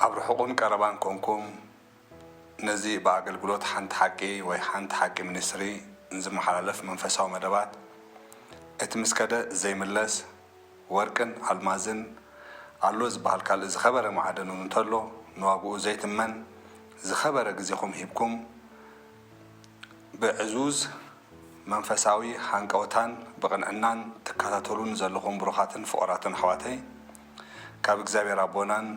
ኣብ ርሑቕን ቀረባን ኮንኩም ነዚ ብኣገልግሎት ሓንቲ ሓቂ ወይ ሓንቲ ሓቂ ሚኒስትሪ ንዝመሓላለፍ መንፈሳዊ መደባት፣ እቲ ምስ ከደ ዘይምለስ ወርቅን ኣልማዝን ኣሎ ዝበሃል ካልእ ዝኸበረ ማዕድን እውን እንተሎ፣ ንዋግኡ ዘይትመን ዝኸበረ ግዜኹም ሂብኩም፣ ብዕዙዝ መንፈሳዊ ሃንቀውታን ብቕንዕናን ትከታተሉን ዘለኹም ብሩኻትን ፍቑራትን ኣሕዋተይ፣ ካብ እግዚኣብሔር ኣቦናን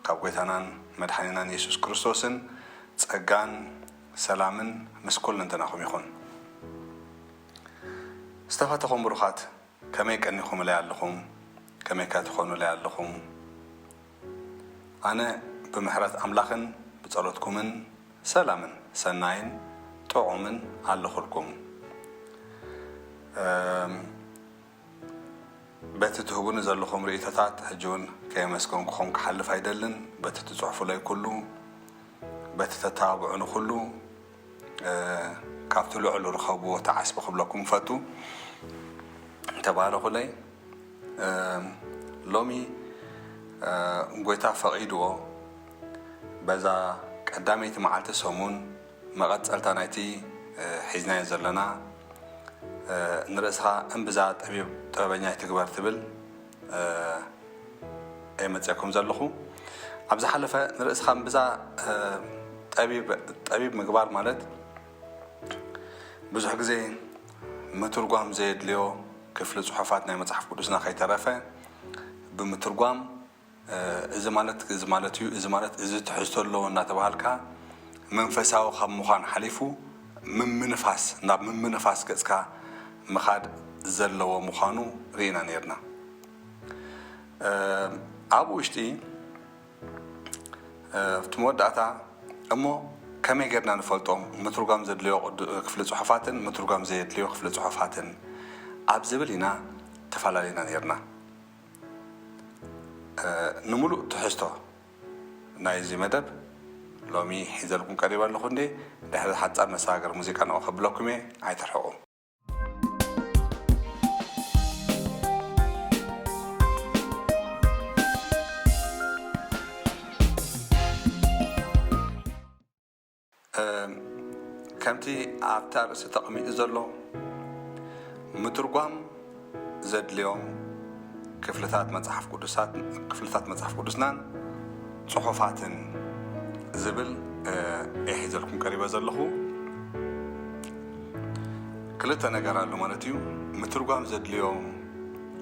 ካብ ጐይታናን መድሓኒናን የሱስ ክርስቶስን ጸጋን ሰላምን ምስ ኩልንትናኹም ይኹን። ዝተፈተኹም ብሩኻት፣ ከመይ ቀኒኹምለይ ኣለኹም? ከመይከ ትኾኑለይ ኣለኹም? ኣነ ብምሕረት ኣምላኽን ብጸሎትኩምን ሰላምን ሰናይን ጥዑምን ኣለኹልኩም። እም፣ በቲ ትህቡኒ ዘለኹም ርእይቶታት ሕጂ እውን ከየመስገንኩኹም ክሓልፍ ኣይደልን። በቲ ትጽሕፉለይ ኩሉ፣ በቲ ተተባብዑኒ ኩሉ፣ እ፣ ካብቲ ልዑል ርኸብዎ ተዓስቢ ክብለኩም እፈቱ። ተባረኹለይ። እ፣ ሎሚ፣ እ፣ ጐይታ ፈቒድዎ በዛ ቀዳመይቲ መዓልቲ ሰሙን መቐጸልታ ናይቲ፣ እ፣ ሒዝናዮ ዘለና፣ እ፣ ንርእስኻ እምብዛ ጠቢብ ጥበበኛ ኣይትግበር ትብል፣ እ፣ እየ መጺአኩም ዘለኹ። ኣብ ዝሓለፈ ንርእስኻ እምብዛ፣ እ፣ ጠቢብ፣ ጠቢብ ምግባር ማለት ብዙሕ ግዜ ምትርጓም ዘየድልዮ ክፍሊ ጽሑፋት ናይ መጽሓፍ ቅዱስና ከይተረፈ ብምትርጓም፣ እ፣ እዚ ማለት፣ እዚ ማለት እዩ፣ እዚ ማለት፣ እዚ ትሕዝቶ ኣለዎ እናተባሃልካ መንፈሳዊ ካብ ምዃን ሓሊፉ ምምንፋስ፣ ናብ ምምንፋስ ገጽካ ምኻድ ዘለዎ ምዃኑ ርኢና ነይርና። እ፣ ኣብ ውሽጢ፣ እ፣ ኣብቲ መወዳእታ እሞ ከመይ ጌርና ንፈልጦም ምትርጓም ዘድልዮ ቅዱ-፣ ክፍሊ ጽሑፋትን ምትርጓም ዘየድልዮ ክፍሊ ጽሑፋትን ኣብ ዝብል ኢና ተፈላለና ነይርና። እ፣ ንምሉእ ትሕዝቶ ናይዚ መደብ ሎሚ ሒዘልኩም ቀሪበ ኣለኹ እንዴ። ድሕሪ ሓጻር መሰጋገሪ ሙዚቃ ንዑ ከብለኩም እየ፣ ኣይትርሕቑ። እም፣ ከምቲ ኣብቲ ኣርእስቲ ተቐሚጡ ዘሎ፣ ምትርጓም ዘድልዮም ክፍልታት መጽሓፍ ቅዱሳት-፣ ክፍልታት መጽሓፍ ቅዱስናን ጽሑፋትን ዝብል፣ እ፣ እየ ሒዘልኩም ቀሪበ ዘለኹ። ክልተ ነገር ኣሎ ማለት እዩ። ምትርጓም ዘድልዮም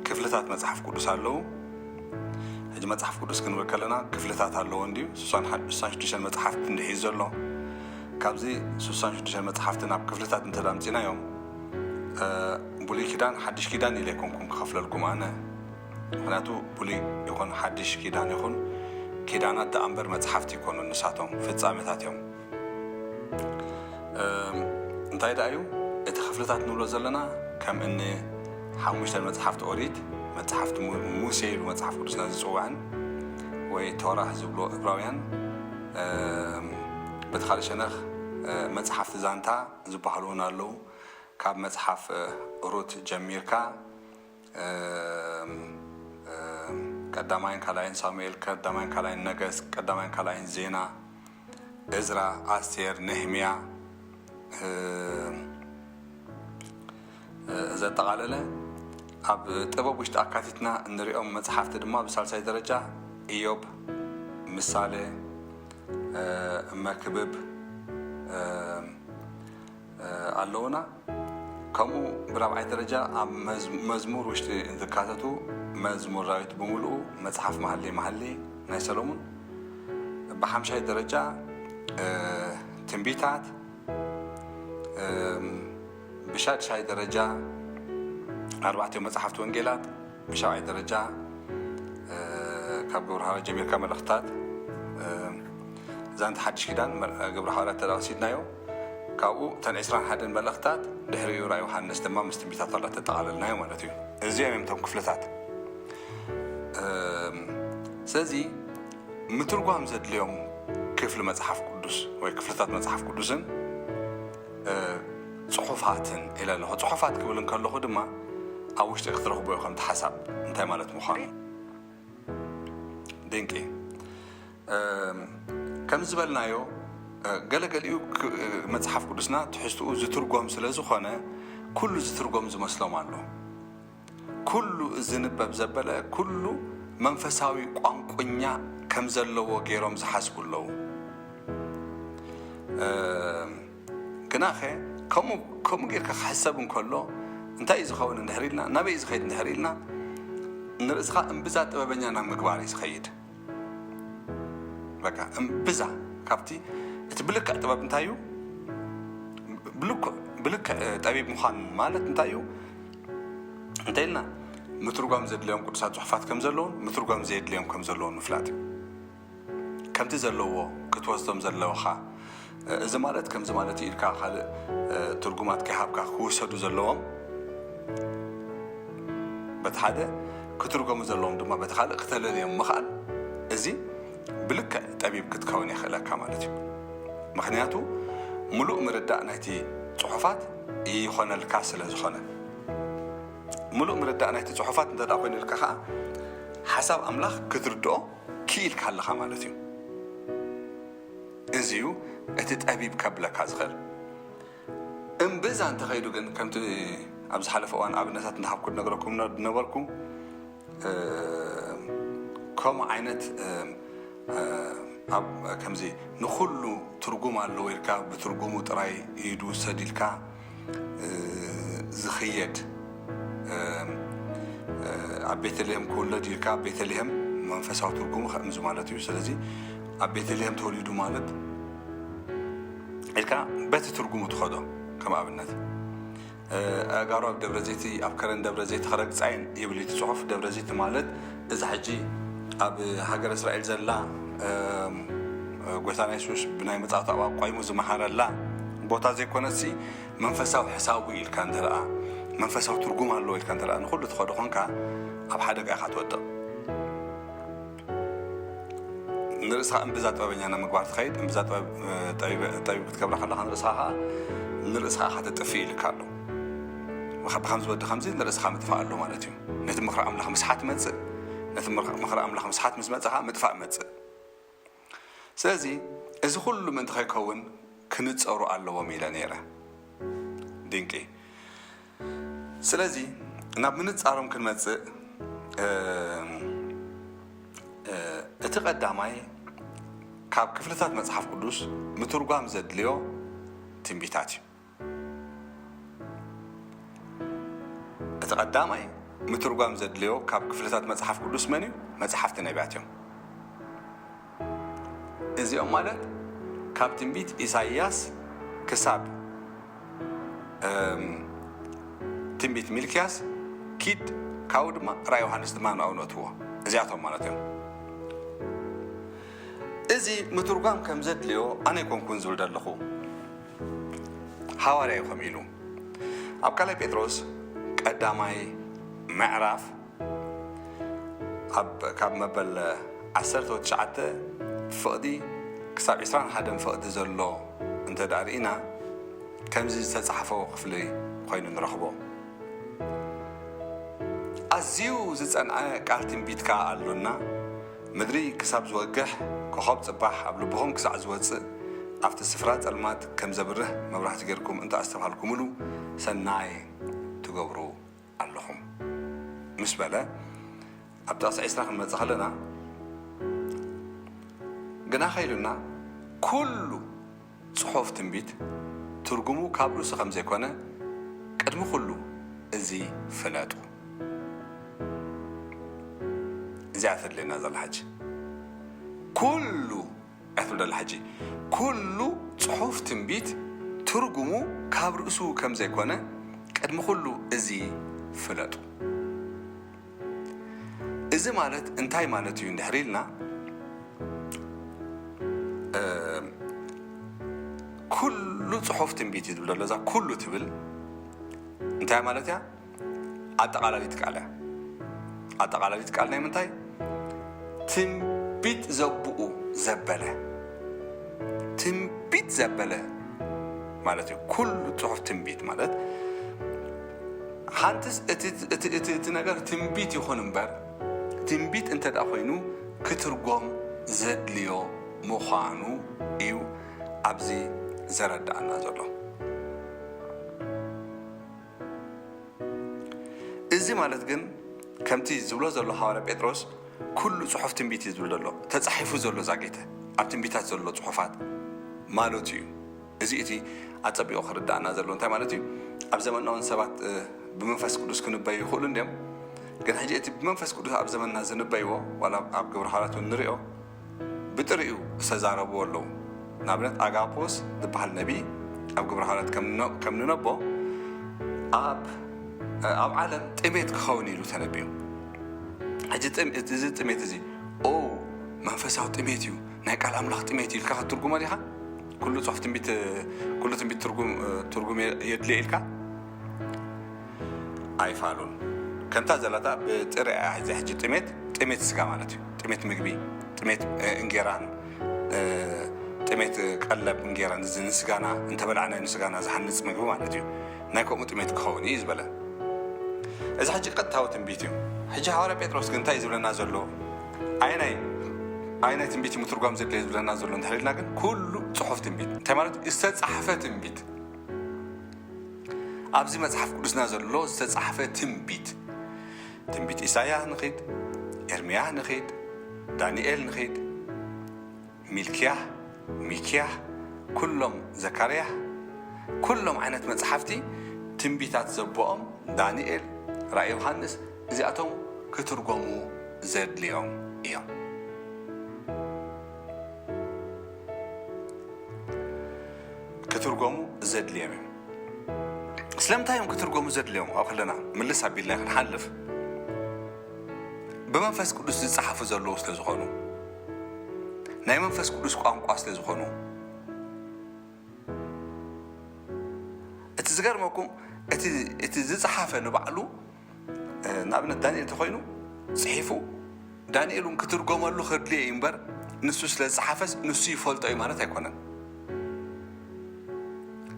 ክፍልታት መጽሓፍ ቅዱስ ኣለዉ። ሕጂ መጽሓፍ ቅዱስ ክንብል ከለና ክፍልታት ኣለዎ እንድዩ። ስሳን ሓ-፣ ስሳን ሽዱሽተን መጽሓፍቲ እንድዩ ሒዙ ዘሎ። ካብዚ ስሳን ሽዱሽተን መጽሓፍቲ ናብ ክፍልታት እንተ ኣምጺናዮም፣ እ፣ ብሉይ ኪዳን፣ ሓድሽ ኪዳን ኢለ ኣይኮንኩን ክኸፍለልኩም ኣነ። ምኽንያቱ ብሉይ ይኹን ሓድሽ ኪዳን ይኹን፣ ኪዳናት ደኣ እምበር መጽሓፍቲ ይኮኑን፣ ንሳቶም ፍጻሜታት እዮም። እም፣ እንታይ ደኣ እዩ እቲ ክፍልታት ንብሎ ዘለና? ከም እኒ ሓሙሽተ መጽሓፍቲ ኦሪት፣ መጽሓፍቲ mu-፣ ሙሴ ኢሉ መጽሓፍ ቅዱስና ዝጽውዐን ወይ ቶራህ ዝብሎ እብራውያን፣ እም፣ በቲ ካልእ ሸነኽ፣ እ፣ መጽሓፍቲ ዛንታ ዝበሃሉ እውን ኣለዉ። ካብ መጽሓፍ፣ እ፣ ሩት ጀሚርካ፣ እም፣ እም፣ ቀዳማይን ካልኣይን ሳሙኤል፣ ቀዳማይን ካልኣይን ነገስት፣ ቀዳማይን ካልኣይን ዜና፣ እዝራ፣ ኣስቴር፣ ነህምያ፣ እም፣ እ፣ ዘጠቓለለ፣ ኣብ ጥበብ ውሽጢ ኣካቲትና እንሪኦም መጽሓፍቲ ድማ ብሳልሳይ ደረጃ ኢዮብ፣ ምሳሌ፣ እ፣ መክብብ፣ እም፣ እ፣ ኣለዉና። ከምኡ ብራብዓይ ደረጃ ኣብ መዝ-፣ መዝሙር ውሽጢ ዝካተቱ መዝሙር ዳዊት ብምሉኡ፣ መጽሓፍ መሃልይ መሃልይ ናይ ሰሎሙን፣ ብሓምሻይ ደረጃ፣ እ፣ ትንቢታት፣ እም፣ ብሻድሻይ ደረጃ ኣርባዕቲኦም መጽሓፍቲ ወንጌላት፣ ብሻብዓይ ደረጃ፣ እ፣ ካብ ግብረ ሃዋርያት ጀሚርካ መልእኽትታት፣ እ፣ ዛንታ ሓድሽ ኪዳን መ-፣ ግብረ ሃዋርያት ተዳ ወሲድናዮ፣ ካብኡ እተን ዕስራን ሓደን መልእኽትታት፣ ድሕሪኡ ራእይ ዮሃንስ ድማ ምስ ትንቢታት ኣላ ተጠቓለልናዮ ማለት እዩ። እዚኦም እዮም እቶም ክፍልታት። እም፣ ስለዚ ምትርጓም ዘድልዮም ክፍሊ መጽሓፍ ቅዱስ ወይ ክፍልታት መጽሓፍ ቅዱስን፣ እ፣ ጽሑፋትን ኢለ ኣለኹ። ጽሑፋት ክብል እንከለኹ ድማ ኣብ ውሽጢ ክትረኽቦ ኢኹም እቲ ሓሳብ እንታይ ማለት ምዃኑ። ድንቂ። ከም ዝበልናዮ፣ ገለገሊኡ መፅሓፍ ቅዱስና ትሕዝትኡ ዝትርጎም ስለ ዝኾነ፣ ኩሉ ዝትርጎም ዝመስሎም ኣሎ። ኩሉ ዝንበብ ዘበለ፣ ኩሉ መንፈሳዊ ቋንቁኛ ከም ዘለዎ ገይሮም ዝሓስቡ ኣለዉ። ግናኸ ከምኡ ጌርካ ክሕሰብ እንከሎ፣ እንታይ እዩ ዝኸውን እንድሕር ኢልና፣ ናበይ እዩ ዝኸይድ እንድሕር ኢልና፣ ንርእስኻ እምብዛ ጥበበኛ ናብ ምግባር እዩ ዝኸይድ። በቃ እምብዛ ካብቲ፣ እቲ ብልክዕ ጥበብ እንታይ እዩ? ብልክዕ ጠቢብ ምዃን ማለት እንታይ እዩ? እንታይ ኢልና፣ ምትርጓም ዘድልዮም ቅዱሳት ጽሑፋት ከም ዘለውን ምትርጓም ዘየድልዮም ከም ዘለውን ምፍላጥ እዩ። ከምቲ ዘለዎ ክትወስዶም ዘለውኻ፣ እዚ ማለት ከምዚ ማለት እዩ ኢልካ ካልእ ትርጉማት ከይሃብካ ክውሰዱ ዘለዎም በቲ ሓደ፣ ክትርጎሙ ዘለዎም ድማ በቲ ካልእ ክተለልዮም ምኽኣል፣ እዚ ብልክዕ ጠቢብ ክትከውን የኽእለካ ማለት እዩ። ምኽንያቱ፣ ምሉእ ምርዳእ ናይቲ ጽሑፋት ይኾነልካ ስለ ዝኾነ። ምሉእ ምርዳእ ናይቲ ጽሑፋት እንተ ደኣ ኮይኑልካ ኸኣ፣ ሓሳብ ኣምላኽ ክትርድኦ ክኢልካ ኣለኻ ማለት እዩ። እዚ እዩ እቲ ጠቢብ ከብለካ ዝኽእል። እምብዛ እንተኸይዱ ግን፣ ከምቲ ኣብ ዝሓለፈ እዋን ኣብነታት እንዳሃብኩ ዝነግረኩም ዝነበርኩ፣ ከምኡ ዓይነት ኣብ ከምዚ ንኹሉ ትርጉም ኣለዎ ኢልካ፣ ብትርጉሙ ጥራይ እዩ ዝውሰድ ኢልካ ዝኽየድ፣ ኣብ ቤተልሔም ክውለድ ኢልካ፣ ኣብ ቤተልሔም መንፈሳዊ ትርጉሙ ከምዚ ማለት እዩ። ስለዚ ኣብ ቤተልሔም ተወሊዱ ማለት ኢልካ በቲ ትርጉሙ ትኸዶ። ከም ኣብነት፣ ኣእጋሩ ኣብ ደብረ ዘይቲ፣ ኣብ ከረን ደብረ ዘይቲ ክረግጻ እየን ይብል እቲ ጽሑፍ። ደብረ ዘይቲ ማለት እዛ ሕጂ ኣብ ሃገረ እስራኤል ዘላ፣ ጎይታና የሱስ ብናይ መጻእቱ ኣብኣ ቆይሙ ዝመሃረላ ቦታ ዘይኮነትሲ፣ መንፈሳዊ ሕሳቡ ኢልካ እንተ ደኣ፣ መንፈሳዊ ትርጉም ኣለዎ ኢልካ እንተ ደኣ ንኹሉ ትኸዶ ኾንካ፣ ኣብ ሓደጋ ኢኻ ትወድቕ። ንርእስኻ እምብዛ ጥበበኛ ናብ ምግባር ትኸይድ፣ እምብዛ ጥበብ፣ ጠቢብ፣ ጠቢብ ክትገብራ ከለኻ ንርእስኻ ኸኣ፣ ንርእስኻ ኢኻ ተጥፍእ ኢልካ ኣሎ። ብኸ-፣ ብኸምዚ ወዲ ከምዚ ንርእስኻ ምጥፋእ ኣሎ ማለት እዩ። ነቲ ምኽሪ ኣምላኽ ምስሓት መጽእ፣ ነቲ ምኽሪ፣ ምኽሪ ኣምላኽ ምስሓት ምስ መጸኻ ምጥፋእ መጽእ። ስለዚ እዚ ኩሉ ምእንቲ ከይከውን ክንጸሩ ኣለዎም ኢለ ነይረ። ድንቂ። ስለዚ ናብ ምንጻሮም ክንመጽእ፣ እ፣ እ፣ እቲ ቀዳማይ ካብ ክፍልታት መጽሓፍ ቅዱስ ምትርጓም ዘድልዮ ትንቢታት እዩ። እቲ ቀዳማይ ምትርጓም ዘድልዮ ካብ ክፍልታት መጽሓፍ ቅዱስ መን እዩ? መጽሓፍቲ ነቢያት እዮም። እዚኦም ማለት ካብ ትንቢት ኢሳይያስ ክሳብ፣ እም፣ ትንቢት ሚልክያስ ኪድ፣ ካብኡ ድማ ራእይ ዮሃንስ ድማ ንኣኡ ነእትዎ። እዚኣቶም ማለት እዮም። እዚ ምትርጓም ከም ዘድልዮ ኣነ ኣይኮንኩን ዝብል ዘለኹ፣ ሃዋርያ እዩ ከምኡ ኢሉ። ኣብ ካልኣይ ጴጥሮስ ቀዳማይ ምዕራፍ ኣብ፣ ካብ መበል ዓሰርተ ወትሽዓተ ፍቕዲ ክሳብ ዕስራን ሓደን ፍቕዲ ዘሎ እንተ ደኣ ርኢና፣ ከምዚ ዝተጻሕፎ ክፍሊ ኮይኑ ንረኽቦ። ኣዝዩ ዝጸንዐ ቃል ትንቢት ከኣ ኣሎና፣ ምድሪ ክሳብ ዝወግሕ፣ ኮኸብ ጽባሕ ኣብ ልብኹም ክሳዕ ዝወጽእ፣ ኣብቲ ስፍራ ጸልማት ከም ዘብርህ መብራህቲ ጌርኩም እንተ ኣስተብሃልኩምሉ፣ ሰናይ ትገብሩ ኣለኹም ምስ በለ፣ ኣብ ጥቕሲ ዕስራ ክንመጽእ ከለና፣ ግና ከይሉና፣ ኩሉ ጽሑፍ ትንቢት ትርጉሙ ካብ ርእሱ ከም ዘይኮነ፣ ቅድሚ ኩሉ እዚ ፍለጡ። እዚኣ ተድልየና ዘላ ሕጂ። ኩሉ እያ ትብል ዘላ ሕጂ። ኩሉ ጽሑፍ ትንቢት ትርጉሙ ካብ ርእሱ ከም ዘይኮነ፣ ቅድሚ ኩሉ እዚ ፍለጡ። እዚ ማለት እንታይ ማለት እዩ እንድሕር ኢልና፣ እ፣ ኩሉ ጽሑፍ ትንቢት እዩ ዝብል ዘሎ። እዛ ኩሉ ትብል እንታይ ማለት እያ? ኣጠቓላሊት ቃል እያ። ኣጠቓላሊት ቃል ናይ ምንታይ? ትንቢት ዘብኡ ዘበለ። ትንቢት ዘበለ ማለት እዩ። ኩሉ ጽሑፍ ትንቢት ማለት፣ ሓንትስ እቲ፣ እቲ፣ እቲ፣ እቲ ነገር ትንቢት ይኹን እምበር፣ ትንቢት እንተ ደኣ ኮይኑ ክትርጎም ዘድልዮ ምዃኑ እዩ ኣብዚ ዘረዳእና ዘሎ። እዚ ማለት ግን ከምቲ ዝብሎ ዘሎ ሃዋርያ ጴጥሮስ ኩሉ ጽሑፍ ትንቢት እዩ ዝብል ዘሎ፣ ተጻሒፉ ዘሎ ዛጌተ ኣብ ትንቢታት ዘሎ ጽሑፋት ማለቱ እዩ። እዚ እቲ ኣጸቢቑ ክርዳእና ዘሎ እንታይ ማለት እዩ? ኣብ ዘመንና እውን ሰባት ብመንፈስ ቅዱስ ክንበዩ ይኽእሉ እንድዮም። ግን ሕጂ እቲ ብመንፈስ ቅዱስ ኣብ ዘመንና ዝንበይዎ ዋላ ኣብ ግብረ ሃዋርያት እውን ንሪኦ ብጥሪኡ ዝተዛረብዎ ኣለዉ። ንኣብነት ኣጋፖስ ዝበሃል ነቢ ኣብ ግብረ ሃዋርያት ከም ንነቦ ኣብ ዓለም ጥሜት ክኸውን ኢሉ ተነቢዩ። ሕጂ እዚ ጥሜት እዚ ኦ መንፈሳዊ ጥሜት እዩ፣ ናይ ቃል ኣምላኽ ጥሜት እዩ ኢልካ ክትትርጉሞ ዲኻ? ኩሉ ጽሑፍ ትንቢት ኩሉ ትንቢት ትርጉም ትርጉም የድልዮ ኢልካ ኣይፋሉን። ከምታ ዘላታ ብጥሪኣ እዚ ሕጂ ጥሜት ጥሜት ስጋ ማለት እዩ። ጥሜት ምግቢ፣ ጥሜት እንጌራን ጥሜት ቀለብ እንጌራን እዚ ንስጋና እንተበላዕናዮ ንስጋና ዝሃንጽ ምግቢ ማለት እዩ። ናይ ከምኡ ጥሜት ክኸውን እዩ ዝበለ። እዚ ሕጂ ቀጥታዊ ትንቢት እዩ። ሕጂ ሃዋርያ ጴጥሮስ ግን እንታይ እዩ ዝብለና ዘሎ? ኣይናይ ኣይናይ ትንቢት ምትርጓም ዘድለየ ዝብለና ዘሎ እንድሕር ኢልና ግን ኩሉ ጽሑፍ ትንቢት እንታይ ማለት እዩ? ዝተጻሕፈ ትንቢት ኣብዚ መጽሓፍ ቅዱስና ዘሎ ዝተጻሕፈ ትንቢት ትንቢት ኢሳያስ ንኺድ፣ ኤርምያስ ንኺድ፣ ዳንኤል ንኺድ፣ ሚልክያ፣ ሚክያ፣ ኩሎም ዘካርያ፣ ኩሎም ዓይነት መጽሓፍቲ ትንቢታት ዘቦኦም ዳንኤል፣ ራእይ ዮሃንስ እዚኣቶም ክትርጎሙ ዘድልዮም እዮም። ክትርጎሙ ዘድልዮም እዮም። ስለምንታይ እዮም ክትርጎሙ ዘድልዮም? ኣብ ከለና ምልስ ኣቢልና ክንሓልፍ ብመንፈስ ቅዱስ ዝጸሓፉ ዘለዉ ስለ ዝኾኑ ናይ መንፈስ ቅዱስ ቋንቋ ስለ ዝኾኑ እቲ ዝገርመኩም እቲ ዝጸሓፈ ንባዕሉ ንኣብነት ዳንኤል እንተኮይኑ ጽሒፉ ዳንኤል እውን ክትርጎመሉ ከድልዮ እዩ እምበር ንሱ ስለ ዝጸሓፈስ ንሱ ይፈልጦ እዩ ማለት ኣይኮነን።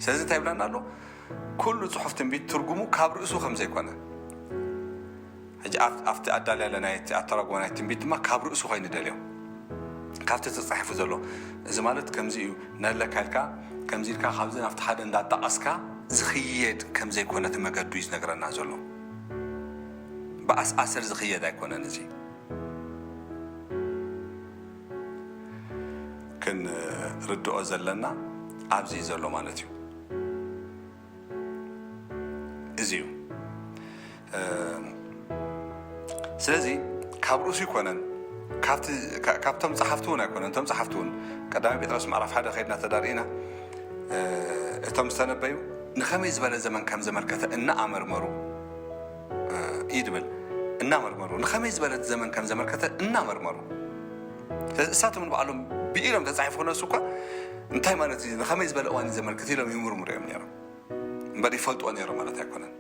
ስለዚ እንታይ ይብለና ኣሎ? ኩሉ ጽሑፍ ትንቢት ትርጉሙ ካብ ርእሱ ከም ዘይኮነ ሕጂ ኣብቲ ኣዳልያ ለናይቲ ኣተራጎማ ናይ ትንቢት ድማ ካብ ርእሱ ኮይኑ ደልዮ ካብቲ ተጻሒፉ ዘሎ እዚ ማለት ከምዚ እዩ ነለካ ኢልካ ከምዚ ኢልካ ካብዚ ናብቲ ሓደ እንዳጣቐስካ ዝኽየድ ከም ዘይኮነ እቲ መገዱ እዩ ዝነግረና ዘሎ። ብኣስኣሰር ዝኽየድ ኣይኮነን። እዚ ክንርድኦ ዘለና ኣብዚ እዩ ዘሎ ማለት እዩ። እዚ እዩ። ስለዚ ካብ ርእሱ ይኮነን ካብቶም ጸሓፍቲ እውን ኣይኮነን። እቶም ጸሓፍቲ እውን ቀዳማይ ጴጥሮስ ምዕራፍ ሓደ ከይድና ተዳርኢና እቶም ዝተነበዩ ንኸመይ ዝበለ ዘመን ከም ዘመልከተ እናኣመርመሩ እዩ ድብል እናመርመሩ ንኸመይ ዝበለት ዘመን ከም ዘመልከተ እናመርመሩ እሳቶም ንባዕሎም ብኢሎም ተጻሒፉ ክነሱ እኳ እንታይ ማለት እዩ ንኸመይ ዝበለ እዋን እዩ ዘመልክት ኢሎም ይምርምሩ እዮም ነይሮም እምበር ይፈልጥዎ ነይሮም ማለት ኣይኮነን።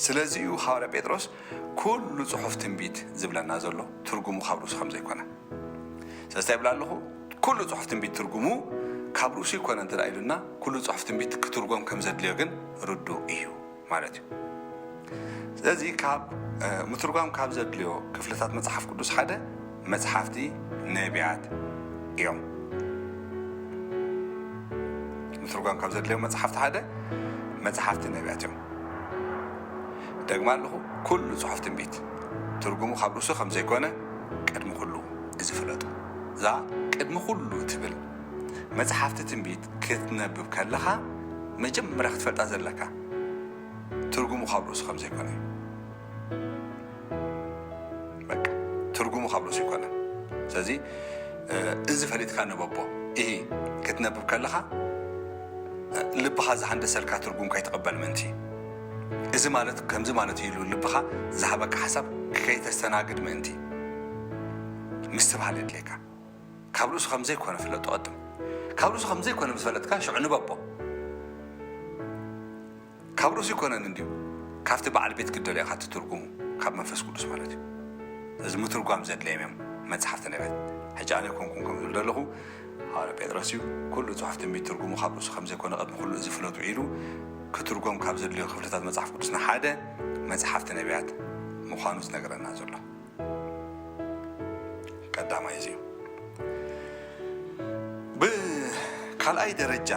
ስለዚ እዩ ሃዋርያ ጴጥሮስ ኩሉ ጽሑፍ ትንቢት ዝብለና ዘሎ ትርጉሙ ካብ ርእሱ ከም ዘይኮነ ስለዚ ይብላ ኣለኹ ኩሉ ጽሑፍ ትንቢት ትርጉሙ ካብ ርእሱ ይኮነ እንተ ኢሉና ኩሉ ጽሑፍ ትንቢት ክትርጎም ከም ዘድልዮ ግን ርዱእ እዩ ማለት እዩ። ስለዚ ካብ ምትርጓም ካብ ዘድልዮ ክፍልታት መጽሓፍ ቅዱስ ሓደ መጽሓፍቲ ነቢያት እዮም። ምትርጓም ካብ ዘድልዮ መጽሓፍቲ ሓደ መጽሓፍቲ ነቢያት እዮም። ደግማ ኣለኹ ኩሉ ጽሑፍ ትንቢት ትርጉሙ ካብ ርእሱ ከም ዘይኮነ ቅድሚ ኩሉ እዚ ፍለጡ። እዛ ቅድሚ ኩሉ ትብል መጽሓፍቲ ትንቢት ክትነብብ ከለኻ መጀመርያ ክትፈልጣ ዘለካ ትርጉሙ ካብ ርእሱ ከም ዘይኮነ እዩ። በቃ ትርጉሙ ካብ ርእሱ ይኮነ። ስለዚ እዚ ፈሊጥካ ንበቦ። ይሄ ክትነብብ ከለኻ ልብኻ ዝሃንደሰልካ ትርጉም ከይትቕበል ምእንቲ እዚ ማለት ከምዚ ማለት እዩ ኢሉ ልብኻ ዝሃበካ ሓሳብ ከይተስተናግድ ምእንቲ ምስትብሃል የድልየካ። ካብ ርእሱ ከም ዘይኮነ ፍለጦ ቅድም ካብ ርእሱ ከም ዘይኮነ ምስ ፈለጥካ ሽዑ ንበቦ። ካብ ርእሱ ይኮነን እንድዩ ካብቲ በዓል ቤት ክደልዮ ኢኻ ትትርጉሙ ካብ መንፈስ ቅዱስ ማለት እዩ። እዚ ምትርጓም ዘድለዮም እዮም መጽሓፍቲ ነቢያት። ሕጂ ኣነ ኮንኩም ከም ዝብል ዘለኹ ሃዋርያ ጴጥሮስ እዩ ኩሉ ጽሑፍ ትንቢት ትርጉሙ ካብ ርእሱ ከም ዘይኮነ ቅድሚ ኩሉ እዚ ፍለጡ ኢሉ ክትርጎም ካብ ዘድልዮ ክፍልታት መጽሓፍ ቅዱስና ሓደ መጽሓፍቲ ነቢያት ምዃኑ ዝነግረና ዘሎ። ቀዳማይ እዚ እዩ። ብካልኣይ ደረጃ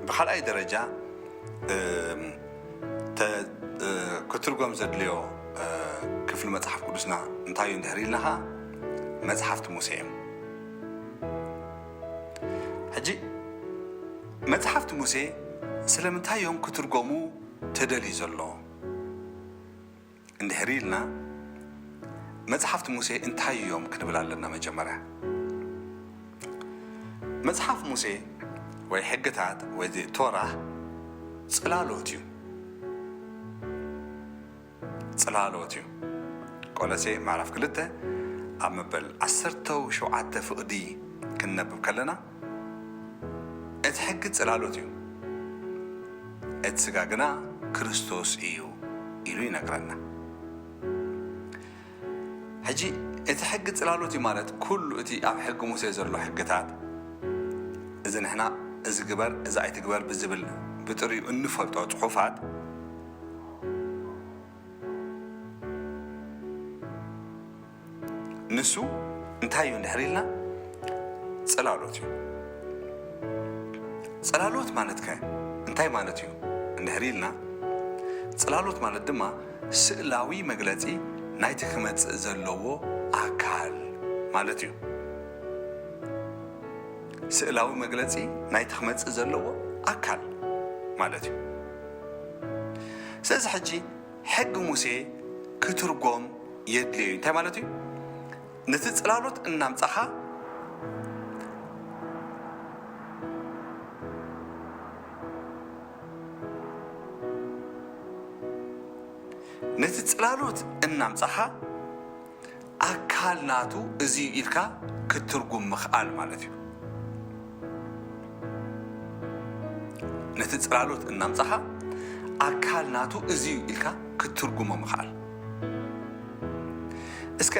ብካልኣይ ደረጃ እም፣ ተ- እ፣ ክትርጎም ዘድልዮ እ፣ ክፍሊ መጽሓፍ ቅዱስና እንታይ እዩ እንድሕር ኢልና ኸዓ መጽሓፍቲ ሙሴ እዮም። ሕጂ መጽሓፍቲ ሙሴ ስለምንታይ እዮም ክትርጎሙ ተደልዩ ዘሎ እንድሕር ኢልና መጽሓፍቲ ሙሴ እንታይ እዮም ክንብል ኣለና። መጀመርያ መጽሓፍ ሙሴ ወይ ሕግታት ወይ ቶራ ጽላሎት እዩ። ጽላሎት እዩ። ቆሎሴ ምዕራፍ ክልተ ኣብ መበል ዓሰርተ ሸውዓተ ፍቕዲ ክንነብብ ከለና እቲ ሕጊ ጽላሎት እዩ፣ እቲ ስጋ ግና ክርስቶስ እዩ ኢሉ ይነግረና። ሕጂ እቲ ሕጊ ጽላሎት እዩ ማለት ኩሉ እቲ ኣብ ሕጊ ሙሴ ዘሎ ሕግታት፣ እዚ ንሕና እዚ ግበር እዚ ኣይትግበር ብዝብል ብጥሪኡ እንፈልጦ ጽሑፋት ንሱ እንታይ እዩ እንድሕር ኢልና ጽላሎት እዩ። ጽላሎት ማለት ከ እንታይ ማለት እዩ እንድሕር ኢልና ጽላሎት ማለት ድማ ስእላዊ መግለጺ ናይቲ ክመጽእ ዘለዎ ኣካል ማለት እዩ። ስእላዊ መግለጺ ናይቲ ክመጽእ ዘለዎ ኣካል ማለት እዩ። ስለዚ ሕጂ ሕጊ ሙሴ ክትርጎም የድልዮ እዩ። እንታይ ማለት እዩ? ነቲ ጽላሎት እናምጻኻ ነቲ ጽላሎት እናምጻኻ ኣካል ናቱ እዚ ኢልካ ክትርጉም ምኽኣል ማለት እዩ። ነቲ ጽላሎት እናምጻኻ ኣካል ናቱ እዚ ኢልካ ክትርጉሞ ምኽኣል። እስከ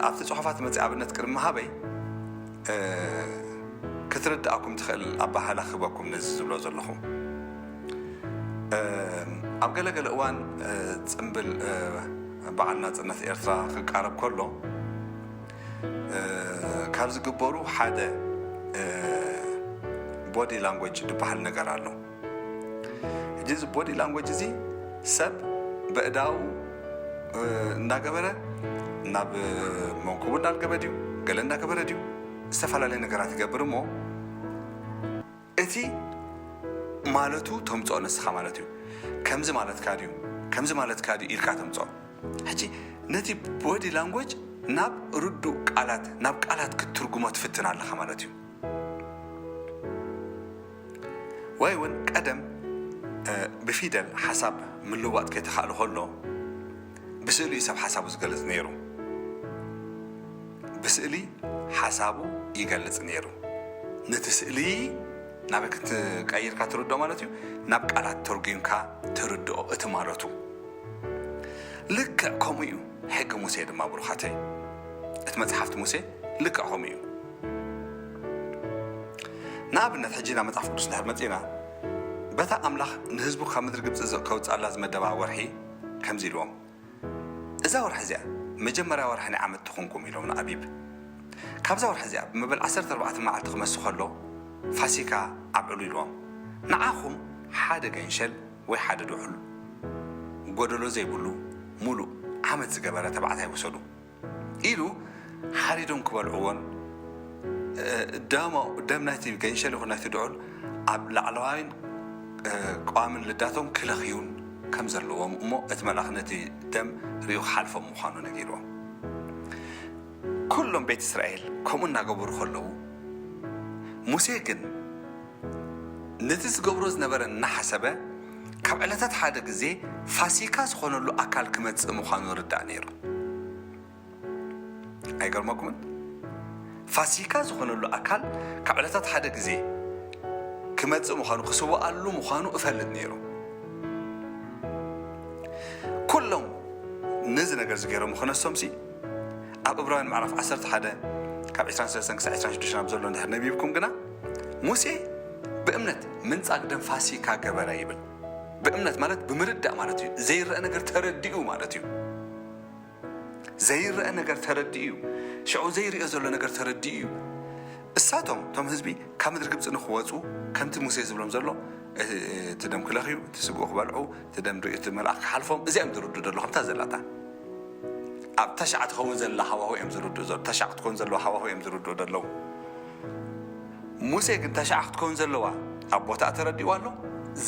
ኣብቲ ጽሑፋት መጽእ ኣብነት ቅድሚ ምሃበይ ክትርድኣኩም ትኽእል ኣባህላ ክህበኩም ነዚ ዝብሎ ዘለኹ። ኣብ ገለገለ እዋን ጽምብል በዓል ናጽነት ኤርትራ ክቃረብ ከሎ ካብ ዝግበሩ ሓደ ቦዲ ላንጎጅ ዝበሃል ነገር ኣሎ። ሕጂ እዚ ቦዲ ላንጎጅ እዚ ሰብ በእዳው እናገበረ ናብ መንኩቡ እናልገበ ድዩ ገለ እናገበረ ድዩ ዝተፈላለየ ነገራት ይገብር እሞ እቲ ማለቱ ተምፅኦ ንስኻ ማለት እዩ። ከምዚ ማለትካ ድዩ ከምዚ ማለትካ ድዩ ኢልካ ተምፅኦ። ሕጂ ነቲ ቦዲ ላንጎጅ ናብ ርዱእ ቃላት ናብ ቃላት ክትትርጉሞ ትፍትን ኣለኻ ማለት እዩ። ወይ እውን ቀደም ብፊደል ሓሳብ ምልዋጥ ከይተኻእሉ ከሎ ብስእሊ እዩ ሰብ ሓሳቡ ዝገልጽ ነይሩ። ብስእሊ ሓሳቡ ይገልጽ ነይሩ። ነቲ ስእሊ ናበይ ክትቀይርካ ትርድኦ ማለት እዩ? ናብ ቃላት ተርጒምካ ትርድኦ እቲ ማለቱ። ልክዕ ከምኡ እዩ ሕጊ ሙሴ ድማ ብሩኻተይ። እቲ መጽሓፍቲ ሙሴ ልክዕ ከምኡ እዩ። ንኣብነት ሕጂ ናብ መጽሓፍ ቅዱስ እንድሕር መጺእና በታ ኣምላኽ ንህዝቡ ካብ ምድሪ ግብጺ ከውጽኣላ ዝመደባ ወርሒ ከምዚ ኢልዎም፣ እዛ ወርሒ እዚኣ መጀመርያ ወርሒ ናይ ዓመት ትኹንኩም ኢሎም ንኣቢብ። ካብዛ ወርሒ እዚኣ ብመበል ዓሰርተ ኣርባዕተ መዓልቲ ክመሲ ከሎ ፋሲካ ኣብዕሉ ኢልዎም። ንዓኹም ሓደ ገንሸል ወይ ሓደ ድሑል ጎደሎ ዘይብሉ ሙሉእ ዓመት ዝገበረ ተባዕታይ ውሰዱ ኢሉ ሓሪዶም ክበልዕዎን ደም ናይቲ ገንሸል ይኹን ናይቲ ድዑል ኣብ ላዕለዋይን ቀዋምን ልዳቶም ክለኽዩን ከም ዘለዎም እሞ እቲ መልኣኽ ነቲ ደም ርእዩ ክሓልፎም ምዃኑ ነጊርዎም። ኩሎም ቤት እስራኤል ከምኡ እናገበሩ ከለዉ ሙሴ ግን ነቲ ዝገብሮ ዝነበረ እናሓሰበ ካብ ዕለታት ሓደ ግዜ ፋሲካ ዝኾነሉ ኣካል ክመጽእ ምዃኑ ርዳእ ነይሩ። ኣይገርመኩምን? ፋሲካ ዝኾነሉ ኣካል ካብ ዕለታት ሓደ ግዜ ክመጽእ ምዃኑ ክስወኣሉ ምዃኑ እፈልጥ ነይሩ። ኩሎም ነዚ ነገር ዝገይሮም ክነሶምሲ ኣብ እብራውያን ምዕራፍ ዓሰርተ ሓደ ካብ ዕስራን ሰለስተን ክሳብ ዕስራን ሽዱሽተን ኣብ ዘሎ እንድሕር ነቢብኩም ግና ሙሴ ብእምነት ምንጻግ ደም ፋሲካ ገበረ ይብል። ብእምነት ማለት ብምርዳእ ማለት እዩ። ዘይረአ ነገር ተረዲኡ ማለት እዩ። ዘይረአ ነገር ተረዲኡ እዩ። ሽዑ ዘይርእዮ ዘሎ ነገር ተረዲኡ እዩ። እሳቶም፣ እቶም ህዝቢ፣ ካብ ምድሪ ግብፂ ንክወፁ፣ ከምቲ ሙሴ ዝብሎም ዘሎ፣ እቲ ደም ክለኽዩ፣ እቲ ስግኡ ክበልዑ፣ እቲ ደም ርእዩ፣ እቲ መልኣኽ ክሓልፎም፣ እዚኦም ዝርድኡ ዘለኹም እታ ዘላታ። ኣብ ተሻዕ ትኸውን ዘላ ሃዋሁ እዮም ዝርድኡ ዘለዉ። ተሻዕ ክትኮን ዘለዋ ሃዋሁ እዮም ዝርድኡ ዘለዉ። ሙሴ ግን ተሻዕ ክትኮን ዘለዋ ኣብ ቦታ ተረዲኡ ኣሎ።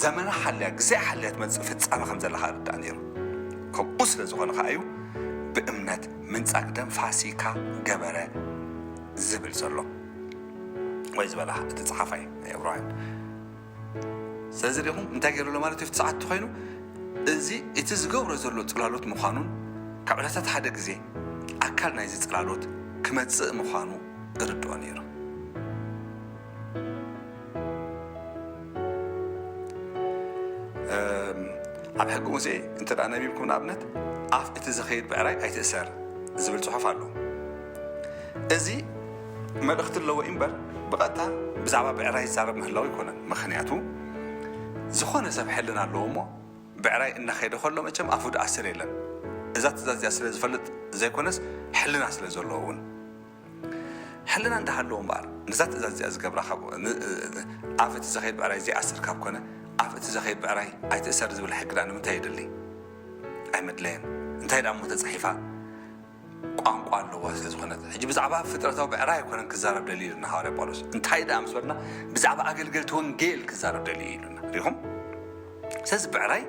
ዘመና ሓልያ፣ ግዜ ሓልያ ትመጽእ ፍጻመ ከም ዘላ ከኣ ርዳእ ነይሩ። ከምኡ ስለ ዝኾነ ከኣ እዩ ብእምነት ምንጻግ ደም ፋሲካ ገበረ ዝብል ዘሎ ወይ ዝበላ እቲ ጸሓፋይ ናይ ዕብራውያን። ስለዚ ዲኹም እንታይ ገይሩ ኣሎ ማለት እዩ? እቲ ሰዓት ኮይኑ እዚ እቲ ዝገብሮ ዘሎ ጽላሎት ምዃኑን ካብ ዕለታት ሓደ ግዜ ኣካል ናይዚ ጽላሎት ክመጽእ ምዃኑ እርድኦ ነይሩ። እም፣ ኣብ ሕጊ ሙሴ እንተ ደኣ ነቢብኩም ንኣብነት ኣፍ እቲ ዝኸይድ ብዕራይ ኣይትእሰር ዝብል ጽሑፍ ኣሎ። እዚ መልእኽቲ ኣለዎ እምበር ብቐጥታ ብዛዕባ ብዕራይ ይዛረብ ምህላው ኣይኮነን። ምኽንያቱ ዝኾነ ሰብ ሕልና ኣለዎ እሞ ብዕራይ እናኸይደ ከሎ መቸም ኣፉ ድኣስር የለን። እዛ ትእዛዝ እዚኣ ስለ ዝፈልጥ ዘይኮነስ ሕልና ስለ ዘለዎ እውን። ሕልና እንዳሃለዎ እምበኣር ነዛ ትእዛዝ እዚኣ ዝገብራ ካብ ን- ኣፍ እቲ ዘኸይድ ብዕራይ ዘይኣስር ካብ ኮነ ኣፍ እቲ ዘኸይድ ብዕራይ ኣይትእሰር ዝብል ሕጊ ደኣ ንምንታይ የድሊ? ኣይመድለየን። እንታይ ደኣ እሞ ተጻሒፋ ቋንቋ ኣለዋ ስለ ዝኾነት። ሕጂ ብዛዕባ ፍጥረታዊ ብዕራይ ኣይኮነን ክዛረብ ደልዩ ኢሉና ሃዋርያ ጳውሎስ። እንታይ ደኣ ምስ በልና ብዛዕባ ኣገልገልቲ ወንጌል ክዛረብ ደልዩ ኢሉና። ሪኹም? ስለዚ ብዕራይ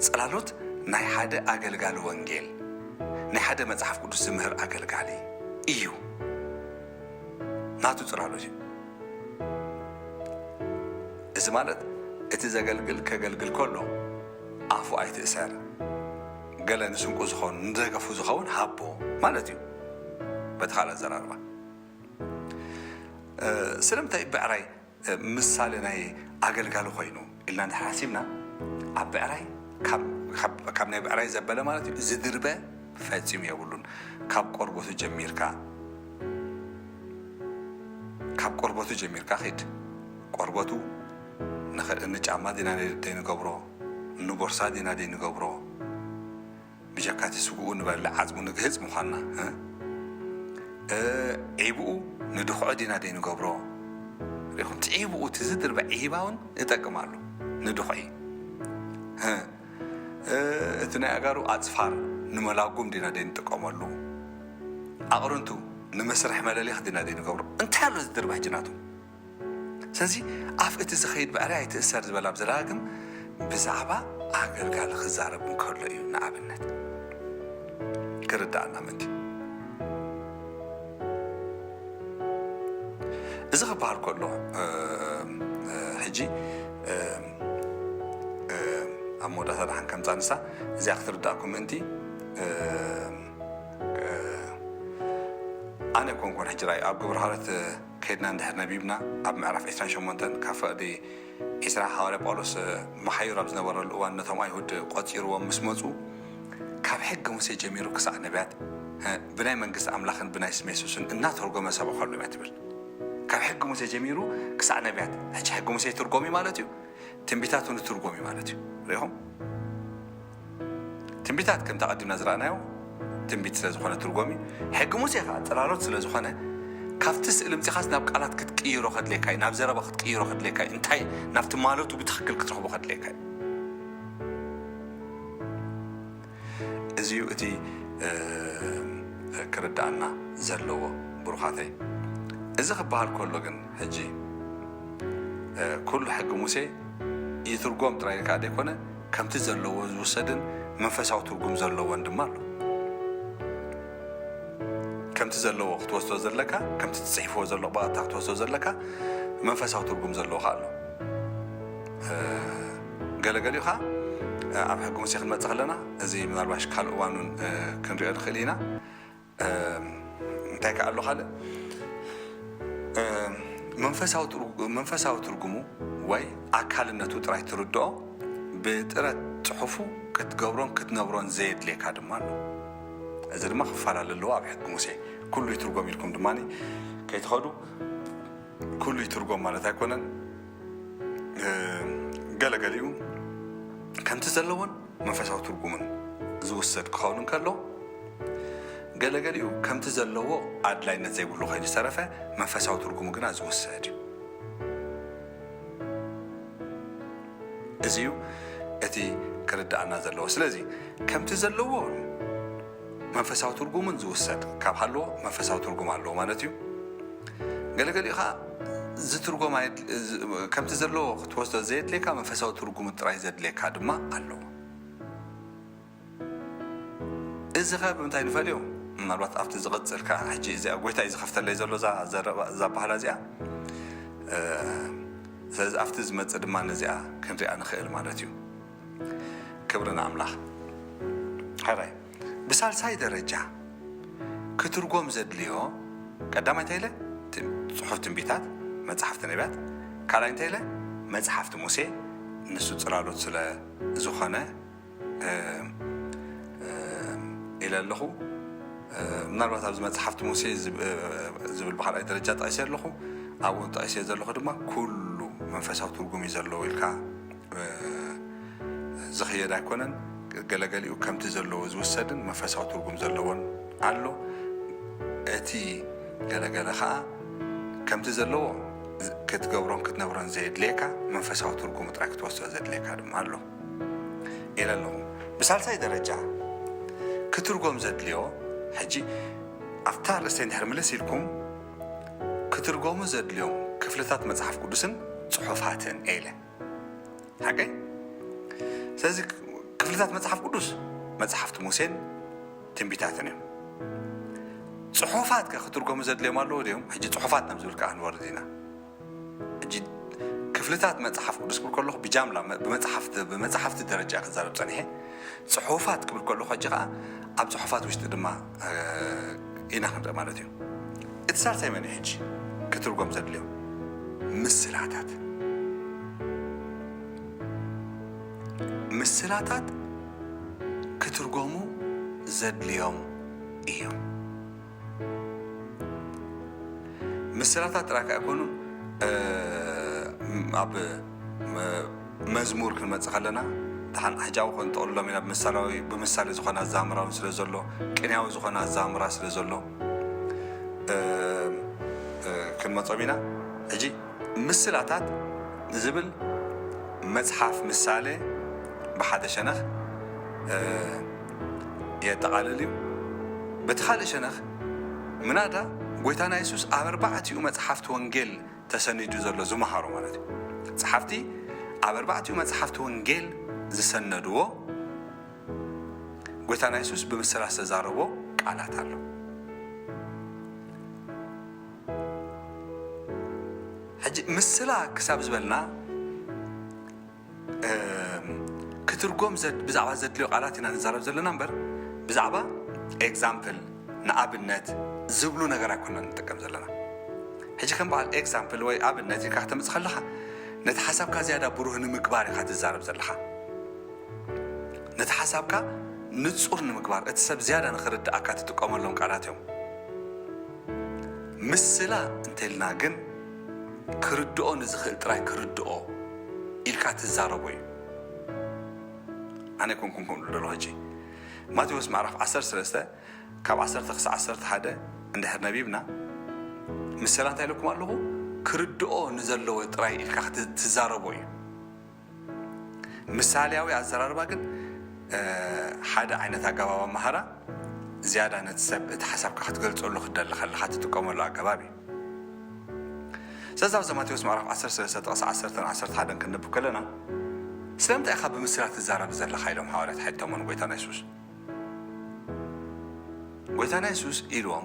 ጽላሎት ናይ ሓደ ኣገልጋሊ ወንጌል፣ ናይ ሓደ መጽሓፍ ቅዱስ ዝምህር ኣገልጋሊ እዩ። ናቱ ጽላሎት እዩ። እዚ ማለት እቲ ዘገልግል ከገልግል ከሎ ኣፉ ኣይትእሰር፣ ገለ ንስንቁ ዝኸውን ንደገፉ ዝኸውን ሃቦ ማለት እዩ። በቲ ካልእ ኣዘራርባ ስለምንታይ ብዕራይ ምሳሌ ናይ ኣገልጋሊ ኮይኑ ኢልና እንድሕር ሓሲብና ኣብ ብዕራይ ካብ ናይ ብዕራይ ዘበለ ማለት እዩ ዝድርበ ፈጺሙ የብሉን። ካብ ቆርበቱ ጀሚርካ ካብ ቆርበቱ ጀሚርካ ኺድ። ቆርበቱ ንጫማ ዲና ደይንገብሮ፣ ንቦርሳ ዲና ደይንገብሮ፣ ብጀካ እቲ ስግኡ ንበልዕ ዓጽሙ ንግህጽ ምዃንና። ዒብኡ ንድኽዖ ዲና ደይንገብሮ። ሪኹም እቲ ዒብኡ እቲ ዝድርበ ዒባ እውን ይጠቅም ኣሎ ንድኽዒ። እቲ ናይ ኣጋሩ ኣጽፋር ንመላጉም ዲና ደይንጥቀመሉ። ኣቕርንቱ ንመስርሕ መለሊኽ ዲና ደይንገብሮ። እንታይ ኣሎ ዝድርበ ሕጂ ናቱ? ስለዚ ኣፍ እቲ ዝኸይድ ብዕራይ ኣይትእሰር ዝበል ኣብ ዘዳግም ብዛዕባ ኣገልጋሊ ክዛረብ እንከሎ እዩ። ንኣብነት ክርዳእና ምእንቲ እዚ ክበሃል ከሎ ሕጂ ኣብ መወዳእታ ደሓን ከምፃ ንሳ እዚኣ ክትርዳእኩም ምእንቲ ኣነ ኮንኮን ሕጂ ራይ ኣብ ግብረ ሃለት ከይድና እንድሕር ነቢብና ኣብ ምዕራፍ ዕስራን ሸሞንተን ካብ ፈቕዲ ዕስራ ሓዋርያ ጳውሎስ መሓዩር ኣብ ዝነበረሉ እዋን ነቶም ኣይሁድ ቆጺርዎም ምስ መጹ ካብ ሕጊ ሙሴ ጀሚሩ ክሳዕ ነቢያት ብናይ መንግስቲ ኣምላኽን ብናይ ስም የሱስን እናተርጎመ ሰበኸሎም እያ ትብል። ካብ ሕጊ ሙሴ ጀሚሩ ክሳዕ ነቢያት። ሕጂ ሕጊ ሙሴ ትርጎም እዩ ማለት እዩ። ትንቢታት እውን ትርጎም እዩ ማለት እዩ። ሪኹም ትንቢታት ከምቲ ኣቐዲምና ዝረኣናዮ ትንቢት ስለ ዝኾነ ትርጎም እዩ። ሕጊ ሙሴ ከዓ ጽላሎት ስለ ዝኾነ ካብቲ ስእሊ ምጺኻስ ናብ ቃላት ክትቅይሮ ከድልየካ እዩ፣ ናብ ዘረባ ክትቅይሮ ከድልየካ እዩ፣ እንታይ ናብቲ ማለቱ ብትኽክል ክትረኽቦ ከድልየካ እዩ። እዚዩ እቲ ክርዳኣና ዘለዎ ብሩኻተይ። እዚ ክበሃል ከሎ ግን ሕጂ ኩሉ ሕጊ ሙሴ ይትርጎም ጥራይ ከዓ ዘይኮነ ከምቲ ዘለዎ ዝውሰድን መንፈሳዊ ትርጉም ዘለዎን ድማ ኣሎ። ከምቲ ዘለዎ ክትወስዶ ዘለካ፣ ከምቲ ትጽሕፍዎ ዘሎ ብቐጥታ ክትወስዶ ዘለካ መንፈሳዊ ትርጉም ዘለዎ ከዓ ኣሎ። ገለገሊኡ ከዓ ኣብ ሕጊ ሙሴ ክንመጽእ ከለና እዚ ምናልባሽ ካልእ እዋን እውን ክንሪኦ ንኽእል ኢና። እንታይ ከኣ ኣሎ ካልእ መንፈሳዊ ትርጉሙ ወይ ኣካልነቱ ጥራይ ትርድኦ ብጥረ ጽሑፉ ክትገብሮን ክትነብሮን ዘየድልየካ ድማ ኣሎ። እዚ ድማ ክፈላለ ኣለዎ ኣብ ሕጊ ሙሴ። ኩሉ ይትርጎም ኢልኩም ድማ ከይትኸዱ ኩሉ ይትርጎም ማለት ኣይኮነን። ገለገሊኡ ከምቲ ዘለዎን መንፈሳዊ ትርጉምን ዝውሰድ ክኸውን እንከሎ ገለገሊኡ ከምቲ ዘለዎ ኣድላይነት ዘይብሉ ኮይኑ ዝተረፈ መንፈሳዊ ትርጉሙ ግና ዝውሰድ እዩ። እዚ እዩ እቲ ክርድኣና ዘለዎ። ስለዚ ከምቲ ዘለዎ መንፈሳዊ ትርጉሙን ዝውሰድ ካብ ሃለዎ መንፈሳዊ ትርጉም ኣለዎ ማለት እዩ። ገለገሊኡ ኸዓ ዝትርጎም ኣየድ- ዝ- ከምቲ ዘለዎ ክትወስዶ ዘየድልየካ መንፈሳዊ ትርጉሙ ጥራይ ዘድልየካ ድማ ኣለዎ። እዚ ኸ ብምንታይ ንፈልዮ? ምናልባት ኣብቲ ዝቕጽል ከኣ ሕጂ እዚኣ ጎይታ እዩ ዝኸፍተለይ ዘሎ እዛ ዘረባ- እዛ ኣባህላ እዚኣ። እ፣ ስለዚ ኣብቲ ዝመጽእ ድማ ነዚኣ ክንሪኣ ንኽእል ማለት እዩ። ክብሪ ንኣምላኽ። ሕራይ ብሳልሳይ ደረጃ ክትርጎም ዘድልዮ ቀዳማይ እንታይ ኢለ? ት- ጽሑፍ ትንቢታት መጽሓፍቲ ነቢያት፣ ካልኣይ እንታይ ኢለ? መጽሓፍቲ ሙሴ ንሱ ጽላሎት ስለ ዝኾነ ኢለ ኣለኹ። ምናልባት ኣብዚ መጽሓፍቲ ሙሴ ዝብል ብካልኣይ ደረጃ ጠቒሰ ኣለኹ። ኣብኡ ጠቒሰ ዘለኹ ድማ ኩሉ መንፈሳዊ ትርጉም እዩ ዘለዎ ኢልካ ዝኽየድ ኣይኮነን። ገለገሊኡ ከምቲ ዘለዎ ዝውሰድን መንፈሳዊ ትርጉም ዘለዎን ኣሎ። እቲ ገለገለ ኸዓ ከምቲ ዘለዎ ክትገብሮን ክትነብሮን ዘየድልየካ መንፈሳዊ ትርጉሙ ጥራይ ክትወስዶ ዘድልየካ ድማ ኣሎ ኢለ ኣለኹ። ብሳልሳይ ደረጃ ክትርጎም ዘድልዮ ሕጂ ኣብታ ርእሰይ እንድሕር ምልስ ኢልኩም ክትርጎሙ ዘድልዮም ክፍልታት መጽሓፍ ቅዱስን ጽሑፋትን ኢለ ሓቀይ። ስለዚ ክፍልታት መጽሓፍ ቅዱስ መጽሓፍቲ ሙሴን ትንቢታትን እዮም። ጽሑፋት ከ ክትርጎሙ ዘድልዮም ኣለዎ ድዮም? ሕጂ ጽሑፋት ናብ ዝብል ከዓ ክንወርድ ኢና። ሕጂ ክፍልታት መጽሓፍ ቅዱስ ክብል ከለኹ ብጃምላ መ- ብመጽሓፍቲ ብመጽሓፍቲ ደረጃ ክዛረብ ጸኒሐ። ጽሑፋት ክብል ከለኹ ሕጂ ከዓ ኣብ ጽሑፋት ውሽጢ ድማ እ፣ ኢና ክንርኢ ማለት እዩ። እቲ ሳልሳይ መን እዩ ሕጂ ክትርጎም ዘድልዮ? ምስላታት። ምስላታት ክትርጎሙ ዘድልዮም እዮም። ምስላታት ጥራይ ከኣ ኣይኮኑን። እ፣ ኣብ መ- መዝሙር ክንመጽእ ከለና፣ ደሓን ሕጂ ኣብኡ ክንጠቕልሎም ኢና። ብምሳሌ ዝኾነ ኣዛምራ እውን ስለ ዘሎ፣ ቅኔያዊ ዝኾነ ኣዛምራ ስለ ዘሎ፣ እ፣ እ፣ ክንመጾም ኢና። ሕጂ ምስላታት ዝብል መጽሓፍ ምሳሌ ብሓደ ሸነኽ፣ እ፣ የጠቓልል እዩ። በቲ ካልእ ሸነኽ ምናዳ ጎይታና የሱስ ኣብ ኣርባዕቲኡ መጽሓፍቲ ወንጌል ተሰኒዱ ዘሎ ዝመሃሮ ማለት እዩ። ጸሓፍቲ ኣብ ኣርባዕቲኡ መጽሓፍቲ ወንጌል ዝሰነድዎ ጎይታና የሱስ ብምስላ ዝተዛረቦ ቃላት ኣሎ። ሕጂ ምስላ ክሳብ ዝበልና ክትርጎም ብዛዕባ ዘድልዮ ቃላት ኢና ንዛረብ ዘለና እምበር ብዛዕባ ኤግዛምፕል ንኣብነት ዝብሉ ነገር ኣይኮነን ንጥቀም ዘለና። ሕጂ ከም በዓል ኤግዛምፕል ወይ ኣብነት ኢልካ ክተምፅ ከለካ ነቲ ሓሳብካ ዝያዳ ብሩህ ንምግባር ኢካ ትዛረብ ዘለካ። ነቲ ሓሳብካ ንፁር ንምግባር እቲ ሰብ ዝያዳ ንክርድኣካ ትጥቀመሎም ቃላት እዮም። ምስላ እንተልና ግን ክርድኦ ንዝኽእል ጥራይ ክርድኦ ኢልካ ትዛረቦ እዩ። ኣነ ኮንኩን ከምሉ ደሎ ሕጂ ማቴዎስ ምዕራፍ ዓሰርተ ሰለስተ ካብ ዓሰርተ ክሳብ ዓሰርተ ሓደ እንድሕር ነቢብና ምስላ እንታይ ኢለኩም ኣለኹ? ክርድኦ ንዘለዎ ጥራይ ኢልካ ትዛረቦ እዩ። ምሳሌያዊ ኣዘራርባ ግን ሓደ ዓይነት ኣገባብ ኣመሃራ ዝያዳ ነቲ ሰብ እቲ ሓሳብካ ክትገልፀሉ ክትደሊ ከለካ ትጥቀመሉ ኣገባብ እዩ። ስለዚ ኣብዚ ማቴዎስ ምዕራፍ ዓሰርተ ሰለስተ ጥቕሲ ዓሰርተ ዓሰርተ ሓደ ክንንብብ ከለና ስለምንታይ ኢኻ ብምስላ ትዛረብ ዘለኻ ኢሎም ሓዋርያት ሓቲቶሞ ንጎይታና የሱስ። ጎይታና የሱስ ኢልዎም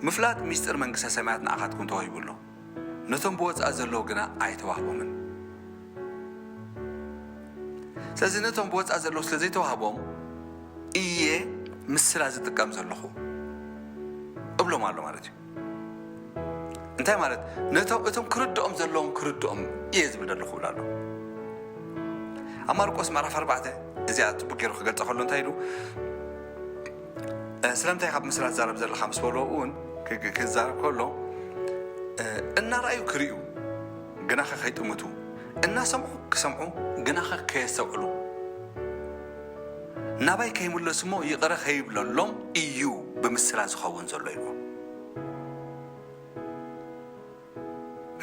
ምፍላጥ ሚስጥር መንግስተ ሰማያት ንኣኻትኩም ተዋሂቡ ኣሎ፣ ነቶም ብወፃኢ ዘለዉ ግና ኣይተዋህቦምን። ስለዚ ነቶም ብወፃኢ ዘለዉ ስለ ዘይተዋህቦም እየ ምስላ ዝጥቀም ዘለኹ እብሎም ኣሎ ማለት እዩ። እንታይ ማለት ነቶም እቶም ክርድኦም ዘለዎም ክርድኦም እየ ዝብል ዘለኹ እብል ኣሎ። ኣብ ማርቆስ ምዕራፍ ኣርባዕተ እዚኣ ፅቡቅ ገይሩ ክገልፀ ከሎ እንታይ ኢሉ ስለምንታይ ካብ ምስላ ትዛረብ ዘለካ ምስ በልዎ እውን ክዛረብ ከሎ እናረኣዩ ክርእዩ ግናኸ ከይጥምቱ እናሰምዑ ክሰምዑ ግናኸ ከየስተውዕሉ ናባይ ከይምለሱ እሞ ይቕረ ከይብለሎም እዩ ብምስላ ዝኸውን ዘሎ ኢልዎ።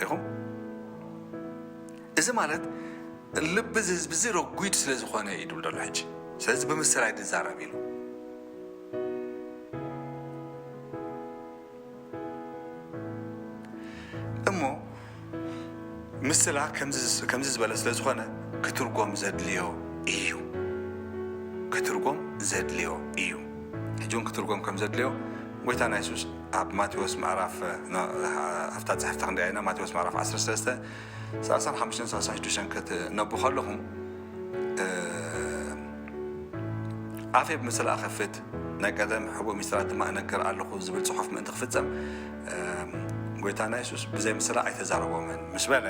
ሪኹም? እዚ ማለት ልቢ እዚ ህዝቢ እዚ ረጒድ ስለ ዝኾነ እዩ ድብል ዘሎ ሕጂ። ስለዚ ብምስላ እዩ ድዛረብ ኢሉ። እሞ ምስላ ከምዚ ከምዚ ዝበለ ስለ ዝኾነ ክትርጎም ዘድልዮ እዩ። ክትርጎም ዘድልዮ እዩ። ሕጂ እውን ክትርጎም ከም ዘድልዮ ጎይታና የሱስ ኣብ ማቴዎስ ምዕራፍ፣ እ፣ ና-፣ ኣብታ ጽሕፍቲ ክንሪኣ ኢና። ማቴዎስ ምዕራፍ ዓሰርተ ሰለስተ፣ ሰላሳን ሓሙሽተን ሰላሳን ሽዱሽተን ክትነቡ ከለኹም፣ እ፣ ኣፌ ብምስላ እኸፍት፣ ናይ ቀደም ሕቡእ ሚስጥራት ድማ እነግር ኣለኹ ዝብል ጽሑፍ ምእንቲ ክፍጸም፣ እ፣ ጎይታና የሱስ ብዘይ ምስላ ኣይተዛረቦምን ምስ በለ፣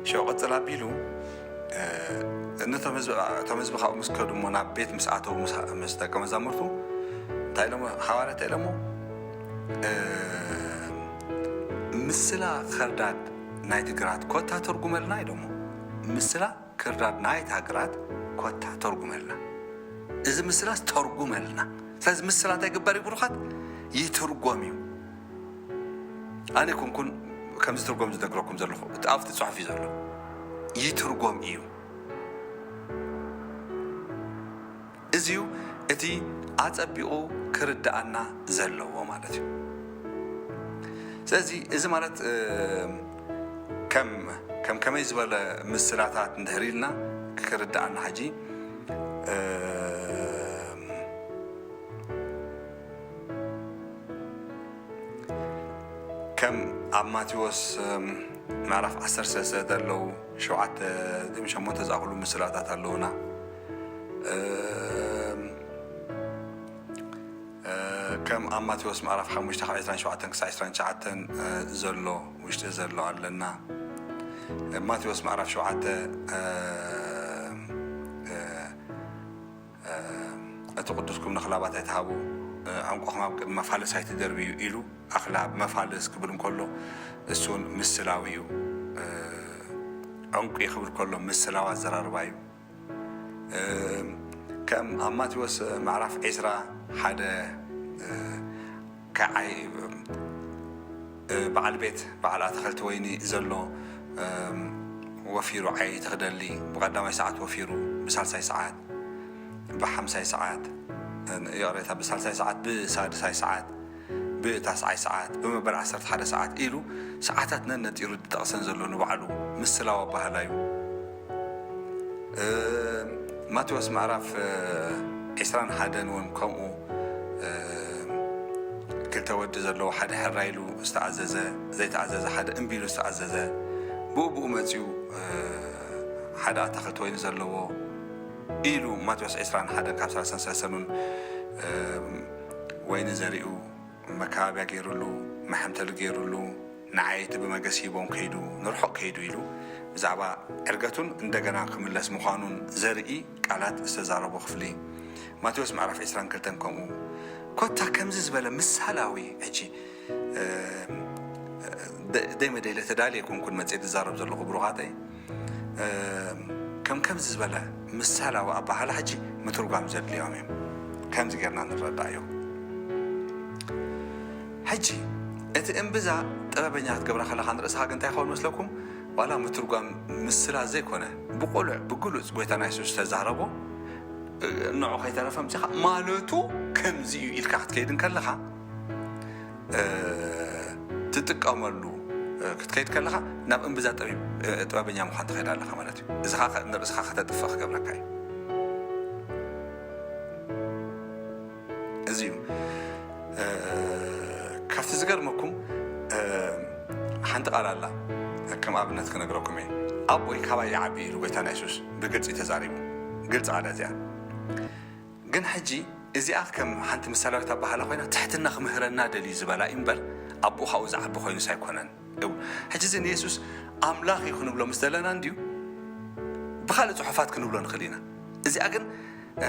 ሽዑ ቅጽል ኣቢሉ፣ እ፣ ነቶም ህዝቢ፣ እቶም ህዝቢ ካብኡ ምስ ከዱ እሞ ናብ ቤት ምስ ኣተዉ ምስ፣ ምስ ደቀ መዛሙርቱ እንታይ ኢሎሞ? ሃዋርያት እንታይ ኢሎሞ? እ፣ ምስላ ከርዳድ ናይቲ ግራት ኮታ ተርጉመልና ኢሎሞ። ምስላ ክርዳድ ናይታ ግራት ኮታ ተርጉመልና። እዚ ምስላስ ተርጉመልና። ስለዚ ምስላ እንታይ ይግበር እዩ ብሩኻት? ይትርጎም እዩ። ኣነ ኩንኩን ከምዚ ትርጎም ዝነግረኩም ዘለኹ፣ እቲ ኣብቲ ጽሑፍ እዩ ዘሎ። ይትርጎም እዩ። እዚ እዩ እቲ ኣጸቢቑ ክርድኣና ዘለዎ ማለት እዩ። ስለዚ እዚ ማለት፣ እ፣ ከም፣ ከም ከመይ ዝበለ ምስላታት እንድሕር ኢልና ክርድኣና ሕጂ፣ እ፣ ከም ኣብ ማቴዎስ፣ እም፣ ምዕራፍ ዓሰርተ ሰለስተ ዘለዉ ሸውዓተ፣ ሸሞንተ ዝኣኽሉ ምስላታት ኣለዉና። እም፣ እ፣ ከም ኣብ ማቴዎስ ምዕራፍ ሓሙሽተ ካብ ዕስራን ሸውዓተን ክሳብ ዕስራን ትሽዓተን፣ እ፣ ዘሎ ውሽጢ ዘሎ ኣለና። ማቴዎስ ምዕራፍ ሸውዓተ፣ እ፣ እ፣ እ፣ እቲ ቅዱስኩም ንኽላባት ኣይትሃቡ፣ እ፣ ዕንቁኹም ኣብ ቅድሚ መፋልስ ኣይትደርብዩ ኢሉ፣ ኣኽላብ መፋልስ ክብል እንከሎ፣ እሱ እውን ምስላዊ እዩ። እ፣ ዕንቁ ክብል ከሎ ምስላዊ ኣዘራርባ እዩ። እ፣ ከም ኣብ ማቴዎስ ምዕራፍ ዕስራ ሓደ፣ እ፣ ከዓይ፣ እ፣ በዓል ቤት፣ በዓል ኣትኽልቲ ወይኒ ዘሎ፣ እም፣ ወፊሩ ዓየይቲ ክደሊ፣ ብቐዳማይ ሰዓት ወፊሩ፣ ብሳልሳይ ሰዓት፣ ብሓምሳይ ሰዓት፣ እ፣ ይቕሬታ፣ ብሳልሳይ ሰዓት፣ ብሳድሳይ ሰዓት፣ ብታስዓይ ሰዓት፣ ብመበል ዓሰርተ ሓደ ሰዓት ኢሉ ሰዓታት ነነጢሩ ዝጠቕሰን ዘሎ ንባዕሉ ምስላዊ ኣባህላ እዩ። እ፣ ማቴዎስ ምዕራፍ፣ እ፣ ዕስራን ሓደን እውን ከምኡ፣ እ፣ ክልተ ወዲ ዘለዎ ሓደ ሕራይ ኢሉ ዝተኣዘዘ፣ ዘይተኣዘዘ ሓደ እምቢ ኢሉ ዝተኣዘዘ፣ ብኡ ብኡ መጺኡ፣ እ፣ ሓደ ኣታኽልቲ ወይኒ ዘለዎ ኢሉ ማቴዎስ ዕስራን ሓደን ካብ ሰላሳን ሰለስተን እውን፣ እ፣ ወይኒ ዘሪኡ መካበብያ ገይሩሉ፣ መሐምተሊ ገይሩሉ፣ ንዓየይቲ ብመገስ ሂቦም ከይዱ፣ ንርሑቕ ከይዱ ኢሉ ብዛዕባ ዕርገቱን እንደገና ክምለስ ምዃኑን ዘርኢ ቃላት ዝተዛረቦ ክፍሊ። ማቴዎስ ምዕራፍ ዕስራን ክልተን ከምኡ። ኮታ ከምዚ ዝበለ ምሳላዊ፣ ሕጂ፣ እ፣ ደ-፣ ደይመደይለ ተዳልየ ኣይኮንኩን መጽየ ዝዛረብ ዘለኹ ብሩኻተይ። እ፣ ከም ከምዚ ዝበለ ምሳላዊ ኣበሃህላ ሕጂ ምትርጓም ዘድልዮም እዮም። ከምዚ ጌርና ንረዳእዮ። ሕጂ እቲ እምብዛ ጥበበኛ ክትገብራ ከለኻ ንርእስኻ ግን እንታይ ይኸውን መስለኩም? ዋላ ምትርጓም ምስላ ዘይኮነ፣ ብቑሉዕ ብግሉጽ ጎይታና የሱስ ዝተዛረቦ፣ እ፣ ንዑ ከይተረፈ ምጺኻ ማለቱ ከምዚ እዩ ኢልካ ክትከይድ እንከለኻ፣ እ፣ ትጥቀመሉ፣ እ፣ ክትከይድ ከለኻ ናብ እምብዛ ጠቢብ፣ እ፣ ጥበበኛ ምዃን ትኸይድ ኣለኻ ማለት እዩ። እዚ ኸኣ ንርእስኻ ከተጥፍእ ክገብረካ እዩ። እዚ እዩ። እ፣ ካብቲ ዝገርመኩም፣ እ፣ ሓንቲ ቃል ኣላ፣ ከም ኣብነት ክነግረኩም እየ። ኣቦይ ካባይ ይዓቢ ኢሉ ጎይታና የሱስ ብግልጺ ተዛሪቡ። ግልጺ ኣላ እዚኣ። ግን ሕጂ እዚኣ ከም ሓንቲ ምሳሌያዊት ኣበሃህላ ኮይና፣ ትሕትና ክምህረና ደልዩ ዝበላ እዩ እምበር፣ ኣቦኡ ካብኡ ዝዓቢ ኮይኑስ ኣይኮነን። እው፣ ሕጂ እዚ ንየሱስ ኣምላኽ እዩ ክንብሎ ምስ ዘለና እንድዩ፣ ብኻልእ ጽሑፋት ክንብሎ ንኽእል ኢና። እዚኣ ግን፣ እ፣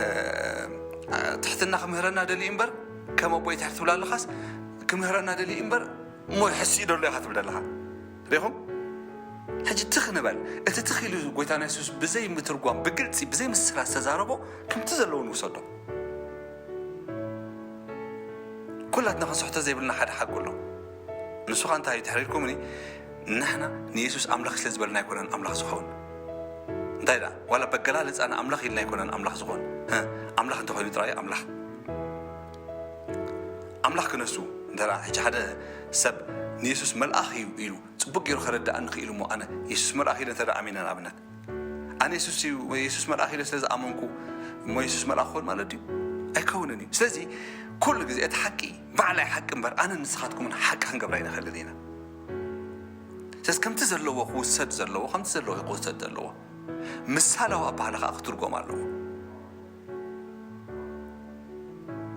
ትሕትና ክምህረና ደልዩ እምበር፣ ከም ኣቦይ ትሕት ትብላ ኣለኻስ፣ ክምህረና ደልዩ እምበር፣ እሞ ሕስዩ ደሎ ኢኻ ትብል ዘለኻ። ሪኹም? ሕጂ ትኽ ንበል። እቲ ትኽ ኢሉ ጎይታና የሱስ ብዘይ ምትርጓም፣ ብግልጺ፣ ብዘይ ምስላ ዝተዛረቦ ከምቲ ዘለዎ ንውሰዶ። ኩላትና ክንስሕቶ ዘይብልና ሓደ ሓቂ ኣሎ። ንሱ ኸኣ እንታይ እዩ ትሕር ኢልኩምኒ? ንሕና ንየሱስ ኣምላኽ ስለ ዝበልና ኣይኮነን ኣምላኽ ዝኸውን። እንታይ ደኣ? ዋላ በገላልጻና ኣምላኽ ኢልና ኣይኮነን ኣምላኽ ዝኾን። ህ፣ ኣምላኽ እንተኾይኑ ጥራይ ኣምላኽ። ኣምላኽ ክነሱ እንተ ደኣ ሕጂ ሓደ ሰብ ንየሱስ መልኣኽ እዩ ኢሉ ጽቡቅ ገይሩ ከረድኣኒ ክኢሉ እሞ ኣነ የሱስ መልኣኽ ኢለ እንተ ደኣ ኣሚነ ንኣብነት ኣነ የሱስ እዩ ወይ የሱስ መልኣኽ ኢለ ስለ ዝኣመንኩ እሞ የሱስ መልኣኽ ክኾን ማለት ድዩ? ኣይከውንን እዩ። ስለዚ ኩሉ ግዜ እቲ ሓቂ ባዕላይ ሓቂ እምበር ኣነ ንስኻትኩምን ሓቂ ክንገብራ ኣይንኽእልን ኢና። ስለዚ ከምቲ ዘለዎ ክውሰድ ዘለዎ ከምቲ ዘለዎ ክውሰድ ዘለዎ ምሳላዊ ኣባህላ ከዓ ክትርጎም ኣለዎ።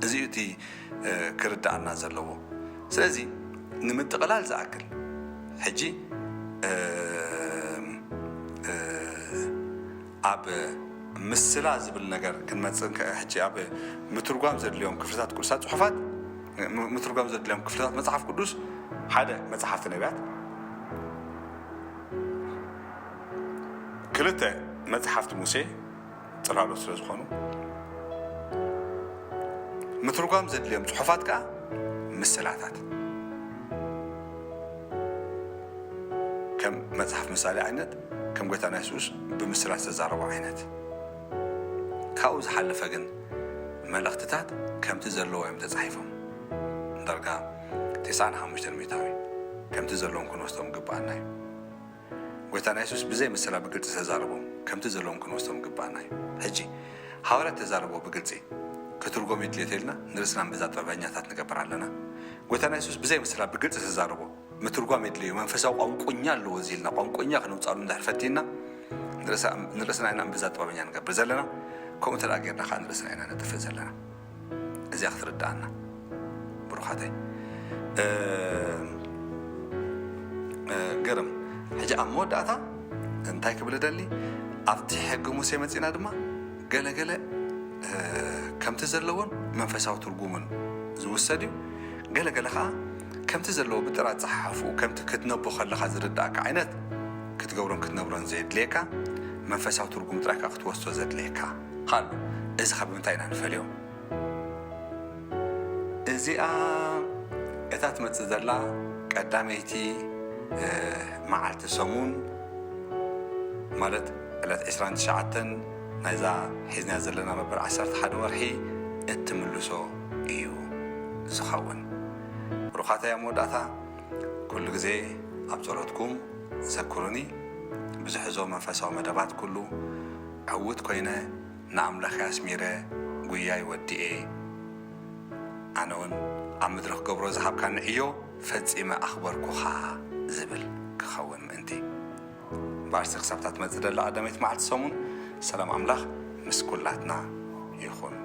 እዚ እዩ እቲ ክርዳኣና ዘለዎ። ስለዚ ንምጥቕላል ዝኣክል ሕጂ ኣብ ምስላ ዝብል ነገር ክንመፅእ ሕጂ ኣብ ምትርጓም ዘድልዮም ክፍልታት ቅዱሳት ፅሑፋት ምትርጓም ዘድልዮም ክፍልታት መፅሓፍ ቅዱስ ሓደ መፅሓፍቲ ነቢያት ክልተ መፅሓፍቲ ሙሴ ፅላሎት ስለ ዝኾኑ ምትርጓም ዘድልዮም ፅሑፋት ከዓ ምስላታት ከም መፅሓፍ ምሳሌ ዓይነት ከም ጎይታና የሱስ ብምስላ ዝተዛረቦ ዓይነት ካብኡ ዝሓለፈ ግን መልእኽትታት ከምቲ ዘለዎ እዮም ተፃሒፎም ዳርጋ ተስዓን ሓሙሽተን ሚእታዊ ከምቲ ዘለዎም ክንወስዶም ግባኣና እዩ ጎይታና የሱስ ብዘይ ምስላ ብግልፂ ዝተዛረቦም ከምቲ ዘለዎም ክንወስዶም ግባኣና እዩ ሕጂ ሃዋርያት ተዛረቦ ብግልፂ ክትርጎም የድልዮ ተይልና ንርእስና እምበዛ ጥበበኛታት ንገብር ኣለና ጎይታና የሱስ ብዘይ ምስላ ብግልፂ ዝተዛረቦ ምትርጓም የድልዮ መንፈሳዊ ቋንቁኛ ኣለዎ እዚ ኢልና ቋንቁኛ ክንውፃሉ እንድሕር ፈቲና ንርእስና ኢና እምበዛ ጥበበኛ ንገብር ዘለና ከምኡ እንተ ጌርና ከዓ ንርእስና ኢና ነጥፍእ ዘለና እዚኣ ክትርዳኣና ብሩኻተይ ግርም ሕጂ ኣብ መወዳእታ እንታይ ክብል ደሊ ኣብቲ ሕጊ ሙሴ መፂና ድማ ገለገለ ከምቲ ዘለዎን መንፈሳዊ ትርጉሙን ዝውሰድ እዩ ገለገለ ከዓ ከምቲ ዘለዎ ብጥራ ፀሓፉ ከምቲ ክትነቦ ከለካ ዝርዳእካ ዓይነት ክትገብሮን ክትነብሮን ዘየድልየካ መንፈሳዊ ትርጉም ጥራይ ከዓ ክትወስዶ ዘድልየካ ኣሎ እዚ ካብ ምንታይ ኢና ንፈልዮ እዚኣ እታ ትመፅእ ዘላ ቀዳመይቲ መዓልቲ ሰሙን ማለት ዕለት ዕስራን ትሽዓተን ናይዛ ሒዝና ዘለና መበል ዓሰርተ ሓደ ወርሒ እትምልሶ እዩ ዝኸውን። ብሩኻተይ ኣብ መወዳእታ ኩሉ ግዜ ኣብ ጸሎትኩም ዘክሩኒ። ብዝሕዞ መንፈሳዊ መደባት ኩሉ ዕዉት ኮይነ ንኣምላኸይ ኣስሚረ ጉያይ ወዲኤ ኣነ እውን ኣብ ምድሪ ክገብሮ ዝሃብካኒ ዕዮ ፈጺመ ኣኽበርኩኻ ዝብል ክኸውን ምእንቲ። ባርሲ ክሳብ እታ ትመጽእ ደላ ቀዳመይቲ መዓልቲ ሰሙን ሰላም ኣምላኽ ምስ ኩላትና ይኹን።